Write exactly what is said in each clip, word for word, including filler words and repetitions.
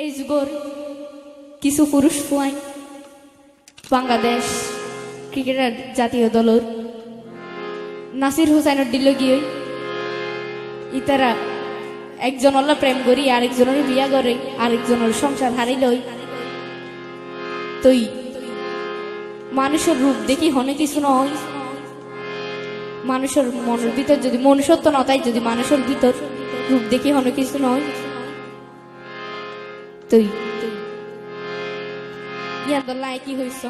এই যুগর কিছু পুরুষ পুয়াইন বাংলাদেশ ক্রিকেটার জাতীয় দলর নাসির হুসাইনর ডিলগি অই। ইতারা একজনর লগে প্রেম করি, আরেকজনরে বিয়া করে, আরেকজনর সংসার হারাইলই। তুই মানুষর রূপ দেখি হনে কিছু নয়, মানুষর মনর ভিতর যদি মনুষ্যত্ব না থাকে, যদি মানুষর ভিতর রূপ দেখি হনে কিছু নয়, তুই, তুই। ইয়ার দল্লায় কি হইছ?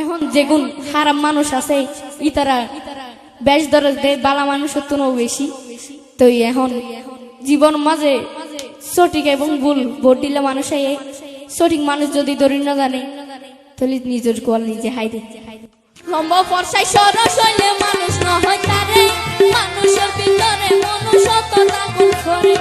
এখন যেগুন খারাপ মানুষ আছে, ইতারা বেশ ধরে দে, বালা মানুষর তুনও বেশি। তো এখন জীবন মাঝে সঠিক এবং ভুল ভোট দিলে মানুষ আইয়ে, সঠিক মানুষ যদি ধরি না জানে, তাহলে নিজের গোয়াল নিজে হাই দে। লম্বা ফর্সায় সরস হইলে মানুষ না হয় তারে, মানুষের ভিতরে মনুষ্যত্ব দাপন করে।